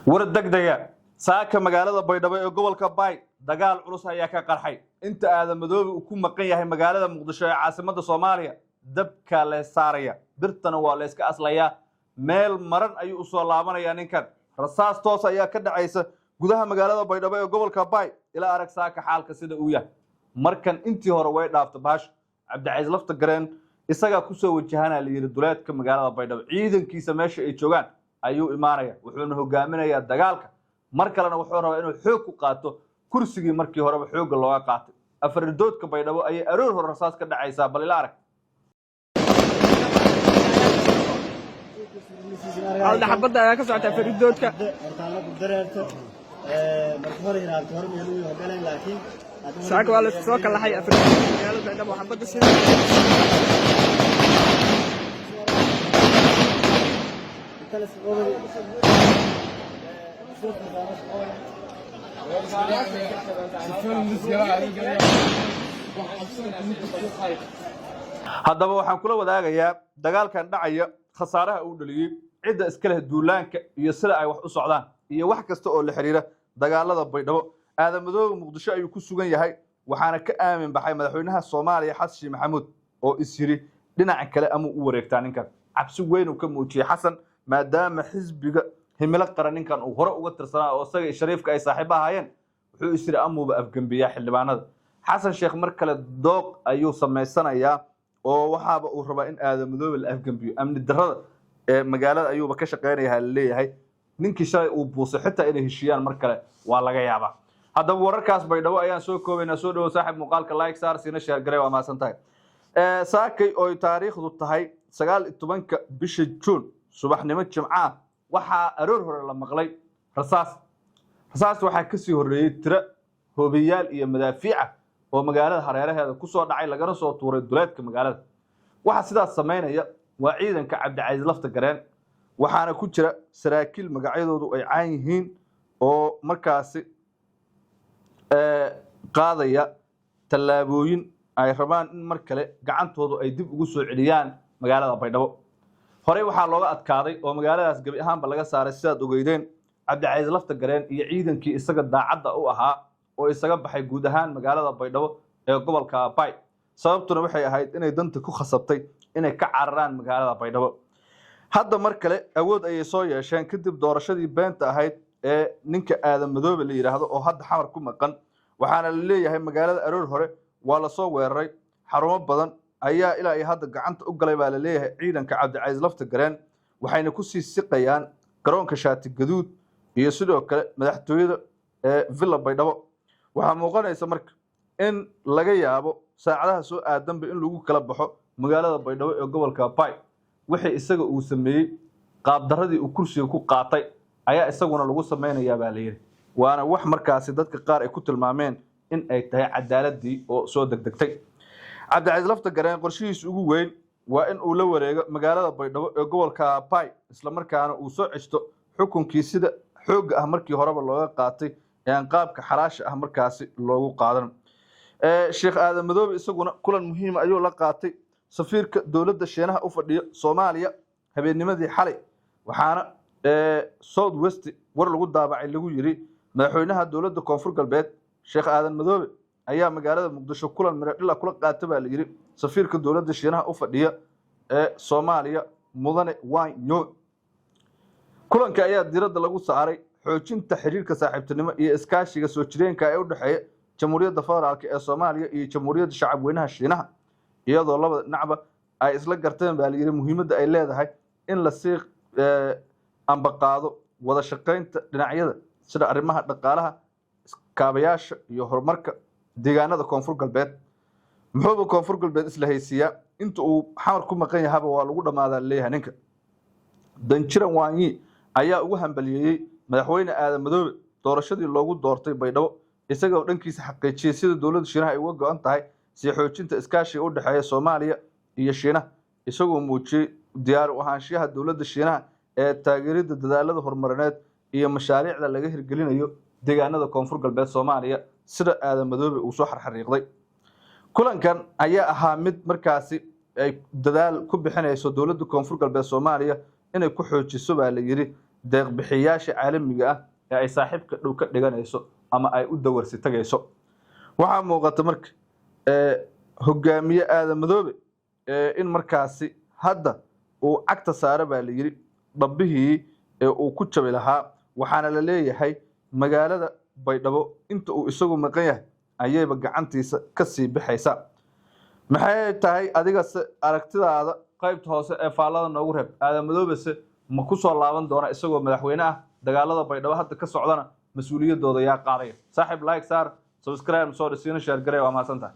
War degdega: saaka magaalada Baydhabo ee gobolka Bay dagaal culus ayaa ka qarxay. Inta Aadan Madoobe uu ku maqan yahay magaalada Muqdisho ee caasimadda Soomaaliya, dabkaa la saaraya, birtana waa la iska aslayaa. Meel maran ayuu usoo laabanayaa ninkan. Rasaas toos ayaa ka dhacaysa gudaha magaalada Baydhabo ee gobolka Bay. Ila arag saaka xaalka sida uu yahay. Markan intii hore way dhaafta baasho. Cabdicasiis Lafta Gareen isagaa kusoo wajahana la yidhi duleedka magaalada Baydhabo. Ciidankiisa meesha ay joogaan ayuu imaanaya, wuxuuna hogaaminayaa dagaalka. Mar kalena wuxuu rabaa inuu xoog ku qaato kursigii markii horeba xoogga looga qaatay. Afaridoodka Baydhabo ayay aroor hore rasaas ka dhacaysaa. Bal ila arag. Haldha xabadda ayaa ka socota Faridoodka. Saaka waa la isku soo kallaxay Afaridoodka magaalada Baydhabo, xabadda sida Haddaba waxaan kula wadaagayaa dagaalkan dhacaya, khasaaraha uu dhaliyey, cidda iska leh duulaanka iyo sida ay wax u socdaan iyo wax kasta oo la xiriira dagaalada Baydhabo. Aadan Madoobe Muqdisho ayuu ku sugan yahay, waxaana ka aamin baxay madaxweynaha Soomaaliya Xasan Sheekh Maxamuud oo is yiri dhinaca kale amuu u wareegtaa ninkan. Cabsi weyn uu ka muujiyey Xasan, maadaama xisbiga Himilo Qaran ninkan uu hore uga tirsanaa oo isaga iyo Shariifka ay saaxiibo ahaayeen. Wuxuu is yiri amuuba afgembiyaa xildhibaanada. Xasan Sheekh mar kale dooq ayuu samaysanayaa oo waxaaba uu rabaa in Aadan Madoobe la afgembiyo. Amni darrada ee magaalada ayuuba ka shaqeynayaa laleeyahay. Ninkii shalay uu buusay xitaa inay heshiiyaan mar kale waa laga yaabaa. Haddaba wararkaas Baydhabo ayaan soo koobaynaa. Soo dhawow saaxib, muuqaalka like saar, siina share garay, waa mahadsan tahay. Saakay ooy taariikhdu tahay 19-ka bisha Juun, subaxnimo Jimcaha, waxaa aroor hore la maqlay rasaas. Rasaas waxaa kasii horreeyey tiro hoobiyaal iyo madaafiica oo magaalada hareeraheeda kusoo dhacay, lagana soo tuuray duleedka magaalada. Waxaa sidaas samaynaya waa ciidanka Cabdicasiis Lafta Gareen, waxaana ku jira saraakiil magacyadoodu ay caan yihiin oo markaasi qaadaya tallaabooyin ay rabaan in mar kale gacantoodu ay dib ugu soo celiyaan magaalada Baydhabo. Horey waxaa looga adkaaday oo magaaladaas gebi ahaanba laga saaray, sidaad ogeydeen, Cabdicasiis Lafta Gareen iyo ciidankii isaga daacadda u ahaa oo isaga baxay guud ahaan magaalada Baydhabo ee gobolka Bay. Sababtuna waxay ahayd inay danta ku khasabtay inay ka cararaan magaalada Baydhabo. Hadda mar kale awood ayay soo yeesheen kadib doorashadii beenta ahayd ee ninka Aadan Madoobe la yidhaahdo oo hadda Xamar ku maqan. Waxaana la leeyahay magaalada aroor hore waa lasoo weeraray. Xarumo badan ayaa ilaa iyo hadda gacanta u galay baa la leeyahay ciidanka Cabdicasiis Lafta Gareen, waxayna kusii siqayaan garoonka Shaati Gaduud iyo sidoo kale madaxtooyada ee Villa Baydhabo. Waxaa muuqanaysa marka in laga yaabo saacadaha soo aadanba in lagu kala baxo magaalada Baydhabo ee gobolka Bay. Wixii isaga uu sameeyey, qaabdaradii uu kursiga ku qaatay, ayaa isaguna lagu samaynayaa baa layidhi. Waana wax markaasi dadka qaar ay ku tilmaameen in ay tahay cadaaladii oo soo degdegtay. Cabdicasiis Lafta Gareen qorshihiisa ugu weyn waa in uu la wareego magaalada Baydhabo ee gobolka Bay, islamarkaana uu soo ceshto xukunkii sida xoogga ah markii horeba looga qaatay ee aan qaabka xalaasha ah markaasi loogu qaadan. Sheekh Aadan Madoobe isaguna kulan muhiima ayuu la qaatay safiirka dowladda Shiinaha u fadhiyo Soomaaliya habeennimadii xalay. Waxaana South West war lagu daabacay lagu yiri: madaxweynaha dowladda Koonfur Galbeed Sheekh Aadan Madoobe ayaa magaalada Muqdisho kulan miro dhila kula qaata baa la yiri safiirka dowladda Shiinaha u fadhiya ee Soomaaliya, Mudane Wang Yun. Kulanka ayaa diiradda lagu saaray xoojinta xiriirka saaxiibtinimo iyo iskaashiga soo jireenka ee u dhexeeya Jamhuuriyadda Federaalka ee Soomaaliya iyo Jamhuuriyadda Shacabweynaha Shiinaha, iyadoo labada dhinacba ay isla garteen baa la yidhi muhiimadda ay leedahay in lasii ambaqaado wada shaqaynta dhinacyada sida arrimaha dhaqaalaha, kaabayaasha iyo horumarka deegaanada Koonfur Galbeed. Muxuuba Koonfur Galbeed isla haysiiyaa? Inta uu Xamar ku maqan yahaba waa lagu dhammaadaa leeyahay ninka. Danjiran Wang Yi ayaa ugu hambaliyeeyey madaxweyne Aadan Madoobe doorashadii loogu doortay Baydhabo, isagoo dhankiisa xaqiijiyey sida dowladda Shiinaha ay uga go-an tahay sii xoojinta iskaashiga u dhexeeya Soomaaliya iyo Shiinaha, isagoo muujiyey diyaar u ahaanshiyaha dowladda Shiinaha ee taageeridda dadaalada horumarineed iyo mashaariicda laga hirgelinayo deegaanada Koonfur Galbeed Soomaaliya, sida Aadan Madoobe uu soo xarxariiqday. Kulankan ayaa ahaa mid markaasi ay dadaal ku bixinayso dowladda Koonfur Galbeed Soomaaliya inay ku xoojiso baa la yidhi. Deeqbixiyaasha caalamiga ah ee ay saaxiibka dhow ka dhiganayso ama ay u dawarsi tagayso. Waxaa muuqata marka hogaamiye Aadan Madoobe in markaasi hadda uu cagta saare baa la yidhi dhabbihii ee uu ku jabi lahaa, waxaana la leeyahay magaalada Baydhabo inta uu isagu maqan yahay ayayba gacantiisa ka sii baxaysaa. Maxay tahay adigase aragtidaada? Qaybta hoose ee faallada noogu reeb. Aadan Madoobese ma ku soo laaban doona isagoo madaxweyne ah? Dagaalada Baydhabo hadda ka socdana mas-uuliyaddooda yaa qaadaya? Saaxiib, like saar, subscribe soo dhisiina, share garee. Waa mahadsantahay.